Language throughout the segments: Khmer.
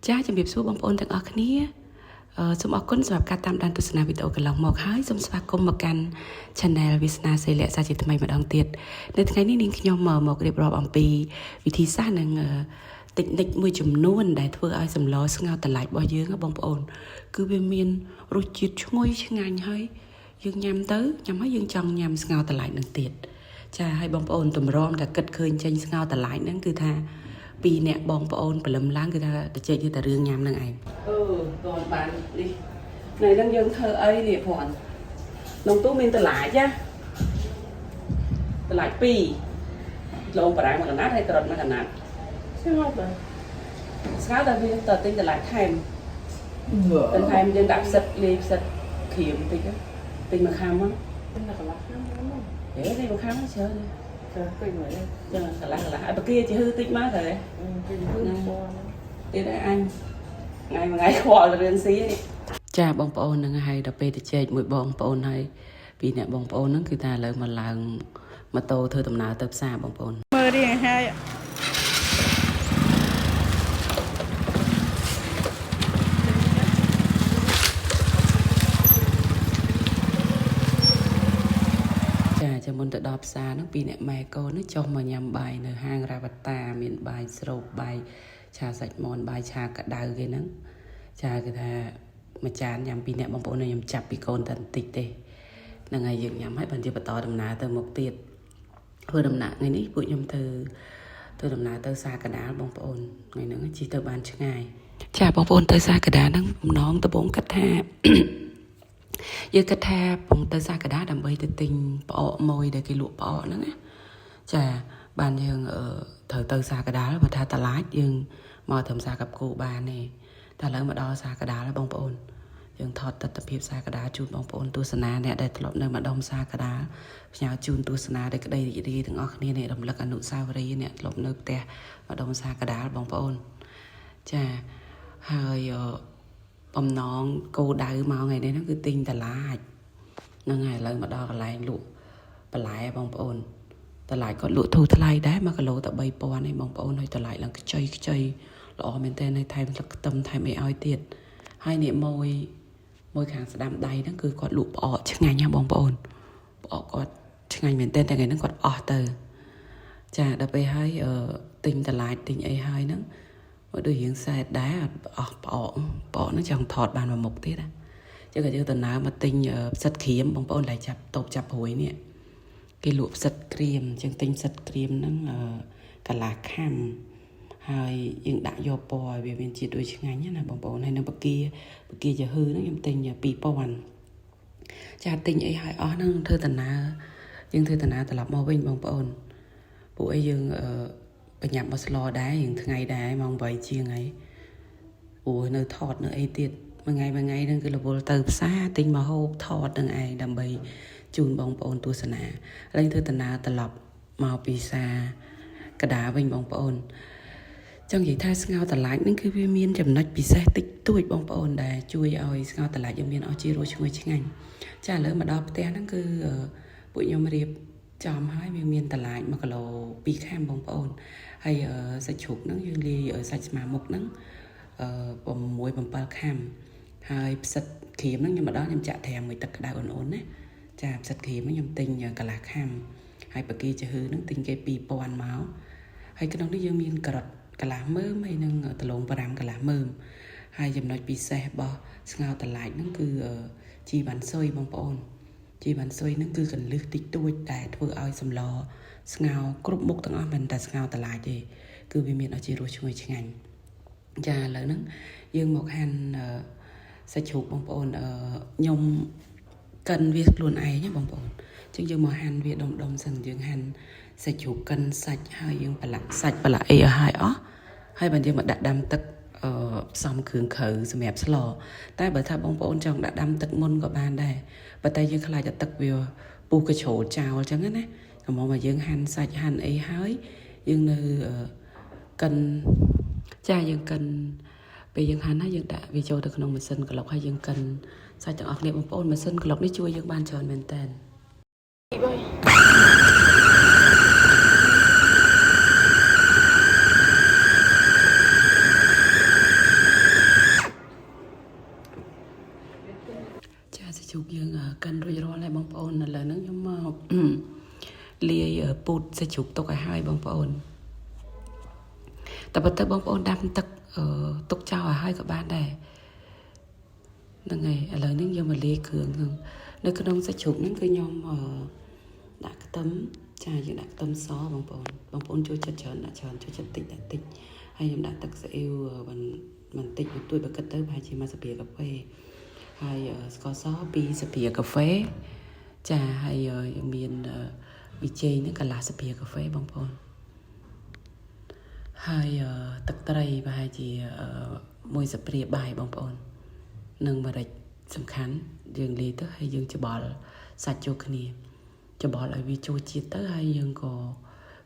ចាជំរាបសួរបងប្អូនទាំងអស់គ្នាសូមអរគុណសម្រាប់ការតាមដានទស្សនាវីដេអូកន្លងមកហើយសូមស្វាគមន៍មកកាន់ Channel វាសនាសិលៈសាជាថ្មីម្ដងទៀតនៅថ្ងៃនេះនាងខ្ញុំមករៀបរាប់អំពីវិធីសាស្ត្រនិងតិចនិចមួយចំនួនដែលធ្វើឲ្យសម្លស្ងោរតឡាចរបស់យើងបងប្អូនគឺវាមានរសជាតិឈ្ងុយឆ្ងាញ់ហើយយើងញ៉ាំទៅញ៉ាំហើយយើងចង់ញ៉ាំស្ងោរតឡាចនឹងទៀតចាឲ្យបងប្អូនតម្រាំតែគិតឃើញចេញស្ងោរតឡាចហ្នឹងគឺថាពីរអ្នកបងប្អូនព្រលឹមឡើងគឺថាទៅជែកទៅតែរឿងញ៉ាំហ្នឹងឯងអឺតនបាននេះនៅហ្នឹងយើងធ្វើអីនេះព្រន់ក្នុងទូមានតឡាចណាតឡាច2លងបារាំងមួយកណាត់ហើយក្រុតមួយកណាត់ ស្ងប់បាទ ស្ងោរតែវាតទិញតឡាចថែមតែថែមយើងដាក់ផ្សិតលាយផ្សិតក្រៀមតិចទិញមួយខាំមក តែកន្លះឆ្នាំមក ហេទិញមួយខាំច្រើន ចាពេញមក ចឹងកន្លះកន្លះឲ្យបកាជាហឺតិចមកទៅ ពេញហឺបង ទៀតហើយអញថ្ងៃមួយថ្ងៃខ្វល់រឿងស៊ីចាបងប្អូនហ្នឹងហើយដល់ពេលទៅជែកមួយបងប្អូនហើយពីអ្នកបងប្អូនហ្នឹងគឺថាឥឡូវមកឡើងម៉ូតូធ្វើដំណើរទៅផ្សារបងប្អូន មើលរៀងហើយ ចាចាំមុនទៅដល់ផ្សារហ្នឹងពីអ្នកម៉ែកូនហ្នឹងចុះមកញ៉ាំបាយនៅហាងរ៉ាវតាមានបាយស្រូបបាយឆាសាច់មន់បាយឆាក្តៅគេហ្នឹងចាគេថាមួយចានញ៉ាំពីអ្នកបងប្អូនខ្ញុំចាប់ពីកូនតែបន្តិចទេហ្នឹងហើយយើងញ៉ាំហើយបានជាបន្តដំណើរទៅមុខទៀតធ្វើដំណើរថ្ងៃនេះពួកខ្ញុំទៅធ្វើដំណើរទៅសាកដាលបងប្អូនថ្ងៃហ្នឹងជិះទៅបានឆ្ងាយចាបងប្អូនទៅសាកដាលហ្នឹងបំណងដំបូងគិតថា យើងគិតថាពងទៅសាកដាដើម្បីទៅទិញផ្អកមួយដែលគេលក់ផ្អកហ្នឹងណាចាបានយើងត្រូវទៅសាកដាបើថាតឡាចយើងមកត្រឹមសាកັບគោបានទេតែឥឡូវមកដល់សាកដាហើយបងប្អូនយើងថតទស្សនភាពសាកដាជូនបងប្អូនទស្សនាអ្នកដែលធ្លាប់នៅម្ដុំសាកដាផ្ញើជូនទស្សនាដោយក្តីរីករាយទាំងអស់គ្នានេះរំលឹកអនុស្សាវរីយ៍អ្នកធ្លាប់នៅផ្ទះម្ដុំសាកដាបងប្អូនចាហើយបំណងគោដៅមកថ្ងៃនេះហ្នឹងគឺទិញតឡាចហ្នឹងហើយឥឡូវមកដល់កន្លែងលក់បន្លែបងប្អូនតឡាចគាត់លក់ធូរថ្លៃដែរ1គីឡូតែ3000ឯងបងប្អូនហើយតឡាចឡើងខ្ចីខ្ចីល្អមែនទែនហើយថែមស្លឹកខ្ទឹមថែមអីឲ្យទៀតហើយនេះមួយមួយខាងស្ដាំដៃហ្នឹងគឺគាត់លក់ផ្អកឆ្ងាញ់ណាបងប្អូនផ្អកគាត់ឆ្ងាញ់មែនទែនតែថ្ងៃហ្នឹងគាត់អស់ទៅចាដល់ពេលហើយទិញតឡាចទិញអីហើយហ្នឹងមកដូចរៀងសែតដែរអត់អស់ផ្អកផ្អកហ្នឹងចង់ថតបានមួយមុខទៀតណាចឹងក៏យើងដំណើរមកទិញផ្សិតក្រៀមបងប្អូនឡើយចាប់តូបចាប់ព្រួយនេះគេលក់ផ្សិតក្រៀមចឹងទិញផ្សិតក្រៀមហ្នឹងកន្លះខាំហើយយើងដាក់យកពណ៌ឲ្យវាមានជាតិដូចឆ្ងាញ់ណាបងប្អូនហើយនឹងបកាបកាចាហឺហ្នឹងខ្ញុំទិញ2000ចាទិញអីឲ្យអស់ហ្នឹងធ្វើដំណើរយើងធ្វើដំណើរត្រឡប់មកវិញបងប្អូនពួកអីយើងបញ្ញាប់មកស្លដែរយើងថ្ងៃដែរម៉ោង8ជាងហើយព្រោះនៅថតនៅអីទៀតមួយថ្ងៃមួយថ្ងៃហ្នឹងគឺរវល់ទៅផ្សារទិញមកហូបថតនឹងឯងដើម្បីជូនបងប្អូនទស្សនាឥឡូវធ្វើដំណើរត្រឡប់មកពីផ្សារកដាវិញបងប្អូនចង់និយាយថាស្ងោរតឡាចហ្នឹងគឺវាមានចំណុចពិសេសតិចតួចបងប្អូនដែលជួយឲ្យស្ងោរតឡាចយើងមានអស់ជារសឈ្ងុយឆ្ងាញ់ចាឥឡូវមកដល់ផ្ទះហ្នឹងគឺពួកខ្ញុំរៀបចំហើយវាមានតឡាច1គីឡូ2ខាំបងប្អូនហើយសាច់ជ្រូកហ្នឹងយើងលាយសាច់ស្មាមុខហ្នឹង6 7ខាំហើយផ្សិតក្រៀមហ្នឹងខ្ញុំមកដល់ខ្ញុំចាក់ត្រាំមួយទឹកក្តៅអ៊ុនៗណាចាផ្សិតក្រៀមហ្នឹងខ្ញុំទិញកន្លះខាំហើយបកាចាហឺហ្នឹងទិញគេ2000មកហើយក្នុងនេះយើងមានការ៉ុតកន្លះមើមហើយនឹងដលង5កន្លះមើមហើយចំណុចពិសេសរបស់ស្ងោរតឡាចហ្នឹងគឺជីវ៉ាន់ស៊ុយបងប្អូនជីវ៉ាន់ស៊ុយហ្នឹងគឺកលឹះតិចតួចតែធ្វើឲ្យសម្លស្ងោរគ្រប់មុខទាំងអស់មិនតែស្ងោរតឡាចទេគឺវាមានអជារសឈ្ងុយឆ្ងាញ់ចាឥឡូវហ្នឹងយើងមកហាន់សាច់ជ្រូកបងប្អូនខ្ញុំកិនវាខ្លួនឯងណាបងប្អូនអញ្ចឹងយើងមកហាន់វាដុំដុំសិនយើងហាន់សាច់ជ្រូកកិនសាច់ហើយយើងប្រឡាក់សាច់ប្រឡាក់អីឲ្យហើយអស់ហើយបានយើងមកដាក់ដាំទឹកផ្សំគ្រឿងក្រៅសម្រាប់ស្លតែបើថាបងប្អូនចង់ដាក់ដាំទឹកមុនក៏បានដែរប៉ុន្តែយើងខ្លាចតែទឹកវាពុះកជ្រោលចោលអញ្ចឹងណាកម្មកយើងហាន់សាច់ហាន់អីហើយយើងនៅកិនចាយើងកិនពេលយើងហាន់ហើយយើងដាក់វាចូលទៅក្នុងម៉ាស៊ីនក្លុកហើយយើងកិនសាច់ទាំងអស់គ្នាបងប្អូនម៉ាស៊ីនក្លុកនេះជួយយើងបានច្រើនមែនតើ ជ្រូកយើងកិនរួចរាល់ហើយបងប្អូនឥឡូវហ្នឹងខ្ញុំមក លាយពូតសាច់ជ្រូកទុកឲ្យហើយបងប្អូនតែបើទៅបងប្អូនដាំទឹកទុកចោលឲ្យហើយក៏បានដែរហ្នឹងហើយឥឡូវនេះយកមកលាយគ្រឿងហ្នឹងនៅក្នុងសាច់ជ្រូកហ្នឹងគឺខ្ញុំដាក់ខ្ទឹមចាយើងដាក់ខ្ទឹមសបងប្អូនបងប្អូនចូលចិត្តច្រើនដាក់ច្រើនចូលចិត្តតិចដាក់តិចហើយខ្ញុំដាក់ទឹកស៊ីអ៊ីវបន្តិចបន្តួចបើគិតទៅប្រហែលជាមួយស្លាបព្រាកាហ្វេហើយស្ករស2ស្លាបព្រាកាហ្វេចាហើយមានប៊ីចេងហ្នឹងកន្លះស្លាបព្រាកាហ្វេបងប្អូនហើយទឹកត្រីប្រហែលជាមួយស្លាបព្រាបាយបងប្អូននិងម្រេចសំខាន់យើងលាយទៅហើយយើងច្បល់សាច់ចូលគ្នាច្បល់ឲ្យវាចូលជាតិទៅហើយយើងក៏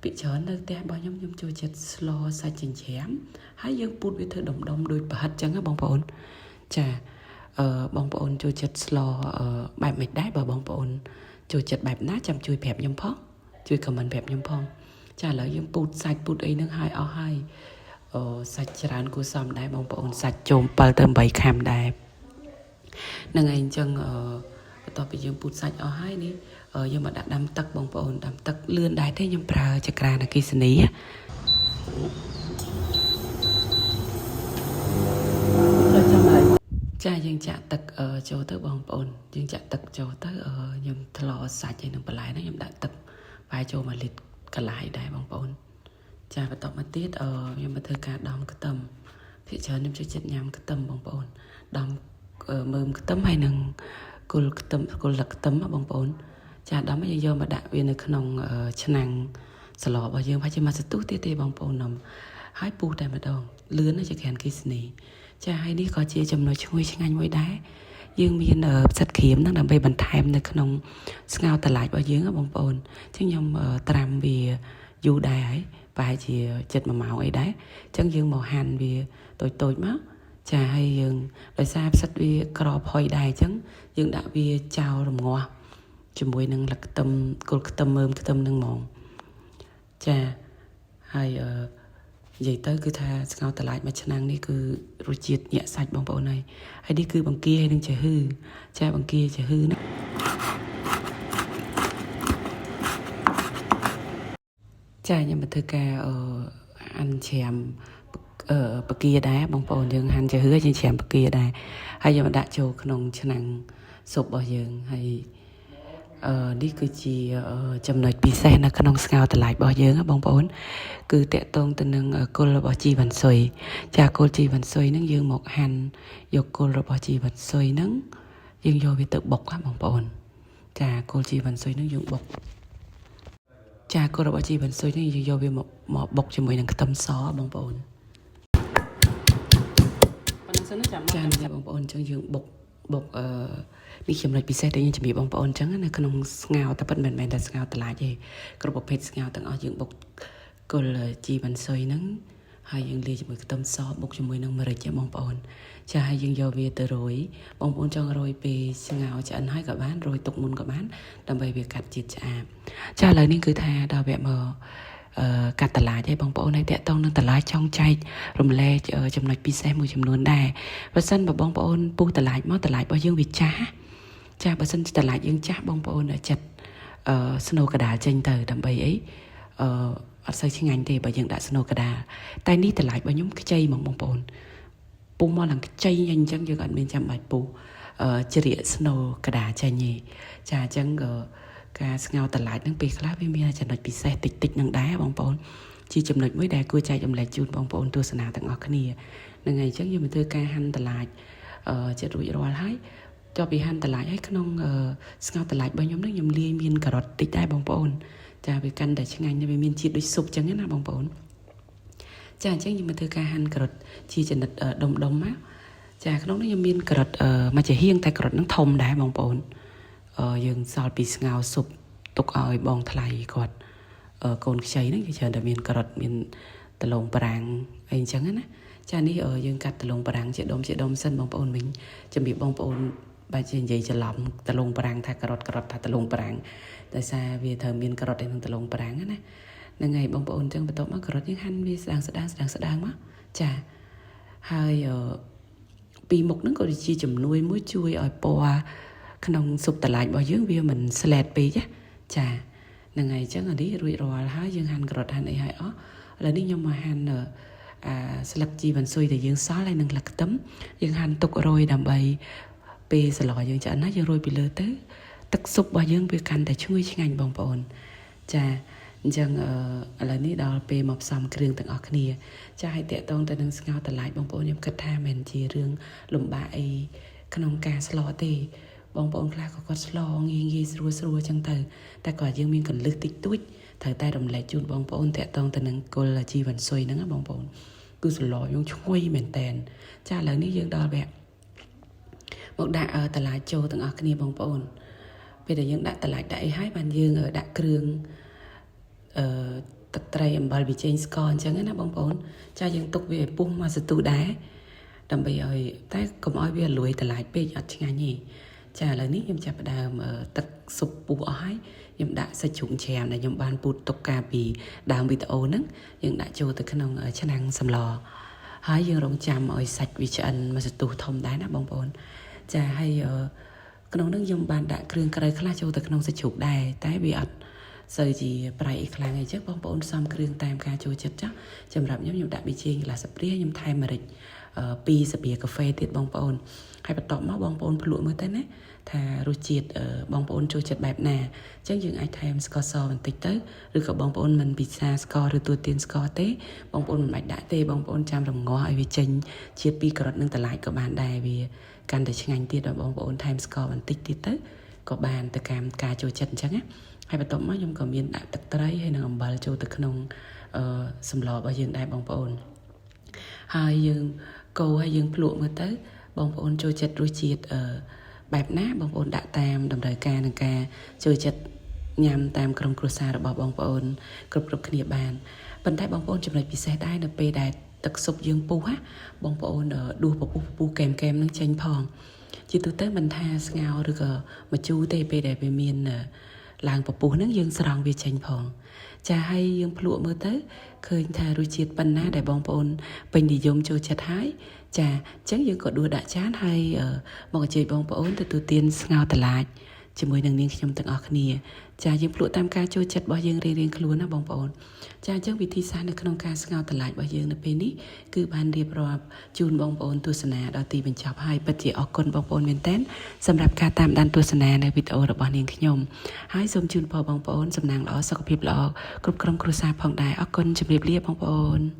ពិច្រើននៅផ្ទះរបស់ខ្ញុំខ្ញុំចូលចិត្តស្លសាច់ចិញ្ច្រាំហើយយើងពូតវាធ្វើដុំដុំដូចប្រហិតចឹងណាបងប្អូនចាអឺបងប្អូនចូលចិត្តស្លបែបមិនដែរបើបងប្អូនចូលចិត្តបែបណាចាំជួយប្រាប់ខ្ញុំផងជួយ comment ប្រាប់ខ្ញុំផងចាឥឡូវយើងពូតសាច់ពូតអីហ្នឹងហើយអស់ហើយអូសាច់ច្រើនគួរសមដែរបងប្អូនសាច់ចូល7ទៅ8ខាំដែរហ្នឹងហើយអញ្ចឹងអឺបន្ទាប់ពីយើងពូតសាច់អស់ហើយនេះយើងមកដាក់ដាំទឹកបងប្អូនដាំទឹកលឿនដែរទេខ្ញុំប្រើចក្រានអគ្គិសនី ដល់ចាំហើយ ចាយើងចាក់ទឹកចូលទៅបងប្អូនយើងចាក់ទឹកចូលទៅខ្ញុំថ្លសាច់ឯនឹងបន្លែហ្នឹងខ្ញុំដាក់ទឹកប្រហែលចូល1លីត្រកន្លះដែរបងប្អូនចាបន្តមកទៀតខ្ញុំមកធ្វើការដំខ្ទឹមភាគច្រើនខ្ញុំចូលចិត្តញ៉ាំខ្ទឹមបងប្អូនដំមើមខ្ទឹមហើយនឹងគល់ខ្ទឹមគល់លឹកខ្ទឹមបងប្អូនចាដំយើងយកមកដាក់វានៅក្នុងឆ្នាំងស្លរបស់យើងប្រហែលជាមួយសន្ទុះទៀតទេបងប្អូននំហើយពុះតែម្ដងលឿនណាស់ចក្រានអគ្គិសនីចាហើយនេះក៏ជាចំណុចឈ្ងុយឆ្ងាញ់មួយដែរយើងមានផ្សិតក្រៀមហ្នឹងដើម្បីបន្ថែមនៅក្នុងស្ងោរត្រឡាចរបស់យើងបងប្អូនអញ្ចឹងខ្ញុំត្រាំវាយូរដែរហើយប្រហែលជាចិត្ត1ម៉ោងអីដែរអញ្ចឹងយើងមកហាន់វាតូចតូចមកចាហើយយើងដោយសារផ្សិតវាក្របហុយដែរអញ្ចឹងយើងដាក់វាចោលរងាស់ជាមួយនឹងលឹកខ្ទឹមគល់ខ្ទឹមមើមខ្ទឹមនឹងហ្មងចាហើយអឺនិយាយទៅគឺថាស្ងោរត្រឡាចមួយឆ្នាំងនេះគឺរសជាតិញាក់សាច់បងប្អូនហើយហើយនេះគឺបង្គាហើយនឹងចាហឺចាបង្គាចាហឺណាចាខ្ញុំមកធ្វើការអឺអាន់ច្រាមអឺបកាដែរបងប្អូនយើងហាន់ចាហឺយើងច្រាមបកាដែរហើយយើងមកដាក់ចូលក្នុងឆ្នាំងស៊ុបរបស់យើងហើយអឺនេះគឺជាចំណុចពិសេសនៅក្នុងស្ងោរត្រឡាចរបស់យើងបងប្អូនគឺតាក់ទងទៅនឹងគល់របស់ជីវ៉ាន់ស៊ុយចាគល់ជីវ៉ាន់ស៊ុយហ្នឹងយើងមកហាន់យកគល់របស់ជីវ៉ាន់ស៊ុយហ្នឹងយើងយកវាទៅបុកបងប្អូនចាគល់ជីវ៉ាន់ស៊ុយហ្នឹងយើងបុកចាគល់របស់ជីវ៉ាន់ស៊ុយនេះយើងយកវាមកមកបុកជាមួយនឹងខ្ទឹមសបងប្អូន ប៉ុណ្ណឹងសិនណាចាំ ចានេះបងប្អូនអញ្ចឹងយើងបុកបុកអឺនេះចំណុចពិសេសដែលយើងជំរាបបងប្អូនអញ្ចឹងនៅក្នុងស្ងោរតែពិតមិនមែនតែស្ងោរត្រឡាចទេគ្រប់ប្រភេទស្ងោរទាំងអស់យើងបុកគល់ជីវ៉ាន់ស៊ុយហ្នឹងហើយយើងលាយជាមួយខ្ទឹមសបុកជាមួយនឹងម្រេចបងប្អូនចាហើយយើងយកវាទៅរោយបងប្អូនចង់រោយពេលស្ងោរឆ្អិនហើយក៏បានរោយទុកមុនក៏បានដើម្បីវាកាត់ជាតិឆ្អាបចាឥឡូវនេះគឺថាដល់វគ្គមកអឺកាត់ត្រឡាចឲ្យបងប្អូនឲ្យតាក់តងនឹងត្រឡាចចង់ចែករំលែកចំណុចពិសេសមួយចំនួនដែរបើសិនបើបងប្អូនពុះត្រឡាចមកត្រឡាចរបស់យើងវាចាស់ចាបើសិនត្រឡាចយើងចាស់បងប្អូនចិត្តអឺស្នូកដាលចេញទៅដើម្បីអីអឺអត់សូវឆ្ងាញ់ទេបើយើងដាក់ស្នូកដាលតែនេះត្រឡាចរបស់ខ្ញុំខ្ចីហ្មងបងប្អូនពុះមកឡើងខ្ចីអញ្ចឹងយើងអត់មានចាំបាច់ពុះអឺជ្រៀកស្នូកដាលចេញទេចាអញ្ចឹងក៏ការស្ងោរត្រឡាចហ្នឹងពេលខ្លះវាមានចំណុចពិសេសតិចតិចនឹងដែរបងប្អូនជាចំណុចមួយដែលគួរចែករំលែកជូនបងប្អូនទស្សនាទាំងអស់គ្នាហ្នឹងហើយអញ្ចឹងយើងមកធ្វើការហាន់ត្រឡាចអឺចិត្តរួចរាល់ហើយចប់ពីហាន់ត្រឡាចហើយក្នុងស្ងោរត្រឡាចរបស់ខ្ញុំហ្នឹងខ្ញុំលាយមានការ៉ុតតិចដែរបងប្អូនចាវាកាន់តែឆ្ងាញ់វាមានជាតិដូចស៊ុបអញ្ចឹងណាបងប្អូនចាអញ្ចឹងយើងមកធ្វើការហាន់ការ៉ុតជាចំណិតដុំដុំមកចាក្នុងនេះខ្ញុំមានការ៉ុតមួយចំហៀងតែការ៉ុតហ្នឹងធំដែរបងប្អូនយើងសល់ពីស្ងោរស៊ុបទុកឲ្យបងថ្លៃគាត់កូនខ្ចីហ្នឹងគេច្រើនតែមានការ៉ុតមានដលងប្រាំងអីអញ្ចឹងណាចានេះយើងកាត់ដលងប្រាំងជាដុំជាដុំសិនបងប្អូនវិញជំរាបបងប្អូនបែរជានិយាយច្រឡំដលងប្រាំងថាការ៉ុតការ៉ុតថាដលងប្រាំងដោយសារវាត្រូវមានការ៉ុតឯក្នុងដលងប្រាំងណាហ្នឹងហើយបងប្អូនអញ្ចឹងបន្ទាប់មកការ៉ុតយើងហាន់វាស្ដាងស្ដាងស្ដាងស្ដាងមកចាហើយពីមុខហ្នឹងក៏ជាជំនួយមួយជួយឲ្យពណ៌ ក្នុងស៊ុបតឡាចរបស់យើងវាមិនស្លែតពេកណាចាហ្នឹងហើយអញ្ចឹងអានេះរួចរាល់ហើយយើងហាន់ការ៉ុតហាន់អីហើយអស់ឥឡូវនេះខ្ញុំមកហាន់អាស្លឹកជីវ៉ាន់ស៊ុយដែលយើងសល់ហើយនឹងស្លឹកខ្ទឹមយើងហាន់ទុករោយដើម្បីពេលសម្លយើងឆ្អិនណាយើងរោយពីលើទៅទឹកស៊ុបរបស់យើងវាកាន់តែឈ្ងុយឆ្ងាញ់បងប្អូនចាអញ្ចឹងឥឡូវនេះដល់ពេលមកផ្សំគ្រឿងទាំងអស់គ្នាចាឲ្យតាក់ទងទៅនឹងស្ងោរតឡាចបងប្អូនខ្ញុំគិតថាមិនជារឿងលំបាកអីក្នុងការស្លទេបងប្អូនខ្លះក៏គាត់ស្លងាយងាយស្រួលស្រួលអញ្ចឹងទៅតែក៏យើងមានកលឹះតិចតួចត្រូវតែរំលែកជូនបងប្អូនតាក់ទងទៅនឹងគល់ជីវ៉ាន់ស៊ុយហ្នឹងណាបងប្អូនគឺសម្លយើងឈ្ងុយមែនតែនចាឥឡូវនេះយើងដល់វគ្គមកដាក់តឡាចចូលទាំងអស់គ្នាបងប្អូនពេលដែលយើងដាក់តឡាចដាក់អីហើយបានយើងដាក់គ្រឿងអឺទឹកត្រីអំបិលប៊ីចេងស្ករអញ្ចឹងណាបងប្អូនចាយើងទុកវាឲ្យពុះមកសន្ទុះដែរដើម្បីឲ្យតែកុំឲ្យវាលួយតឡាចពេកអត់ឆ្ងាញ់ទេចាឥឡូវនេះខ្ញុំចាប់ផ្ដើមទឹកស៊ុបពុះអស់ហើយខ្ញុំដាក់សាច់ជ្រូកច្រាមដែលខ្ញុំបានពូតទុកកាលពីដើមវីដេអូហ្នឹងយើងដាក់ចូលទៅក្នុងឆ្នាំងសម្លហើយយើងរងចាំឲ្យសាច់វាឆ្អិនមួយសន្ទុះធំដែរណាបងប្អូនចាហើយក្នុងនោះខ្ញុំបានដាក់គ្រឿងក្រៅខ្លះចូលទៅក្នុងសាច់ជ្រូកដែរតែវាអត់សូវជាប្រៃអីខ្លាំងអីចឹងបងប្អូនផ្សំគ្រឿងតាមការចូលចិត្តចុះសម្រាប់ខ្ញុំខ្ញុំដាក់ប៊ីចេងកន្លះស្លាបព្រាខ្ញុំថែមម្រេច2ស្លាបព្រាកាហ្វេទៀតបងប្អូនហើយបន្ទាប់មកបងប្អូនភ្លក់មើលទៅណាថារសជាតិបងប្អូនចូលចិត្តបែបណាអញ្ចឹងយើងអាចថែមស្ករសបន្តិចទៅឬក៏បងប្អូនមិនពិសាស្ករឬទួទៀនស្ករទេបងប្អូនមិនបាច់ដាក់ទេបងប្អូនចាំរងាស់ឲ្យវាចេញជាតិពីការ៉ុតនិងតឡាចក៏បានដែរវាកាន់តែឆ្ងាញ់ទៀតដល់បងប្អូនថែមស្ករបន្តិចទៀតទៅក៏បានទៅតាមការចូលចិត្តអញ្ចឹងណាហើយបន្ទាប់មកខ្ញុំក៏មានដាក់ទឹកត្រីហើយនិងអំបិលចូលទៅក្នុងអឺសម្លរបស់យើងដែរបងប្អូនហើយយើងកូរហើយយើងភ្លក់មើលទៅបងប្អូនចូលចិត្តរសជាតិអឺបែបណាបងប្អូនដាក់តាមតម្រូវការនិងការចូលចិត្តញ៉ាំតាមក្រុមគ្រួសាររបស់បងប្អូនគ្រប់គ្រប់គ្នាបានប៉ុន្តែបងប្អូនចំណុចពិសេសដែរនៅពេលដែលទឹកស៊ុបយើងពុះណាបងប្អូនដួសពពុះពពុះកែមកែមនឹងចេញផងជាទូទៅមិនថាស្ងោរឬក៏ម្ជូរទេពេលដែលវាមានឡើងពពុះហ្នឹងយើងស្រង់វាចេញផងចាហើយយើងភ្លក់មើលទៅឃើញថារសជាតិប៉ុណ្ណាដែលបងប្អូនពេញនិយមចូលចិត្តហើយចាអញ្ចឹងយើងក៏ដួសដាក់ចានហើយមកអញ្ជើញបងប្អូនទទួលទានស្ងោរតឡាចជាមួយនឹងនាងខ្ញុំទាំងអស់គ្នាចាយើងភ្លក់តាមការចូលចិត្តរបស់យើងរៀងៗខ្លួនណាបងប្អូនចាអញ្ចឹងវិធីសាស្ត្រនៅក្នុងការស្ងោរតឡាចរបស់យើងនៅពេលនេះគឺបានរៀបរាប់ជូនបងប្អូនទស្សនាដល់ទីបញ្ចប់ហើយពិតជាអរគុណបងប្អូនមែនទែនសម្រាប់ការតាមដានទស្សនានៅវីដេអូរបស់នាងខ្ញុំហើយសូមជូនពរបងប្អូនសំណាងល្អសុខភាពល្អគ្រប់ក្រុមគ្រួសារផងដែរអរគុណជម្រាបលាបងប្អូន។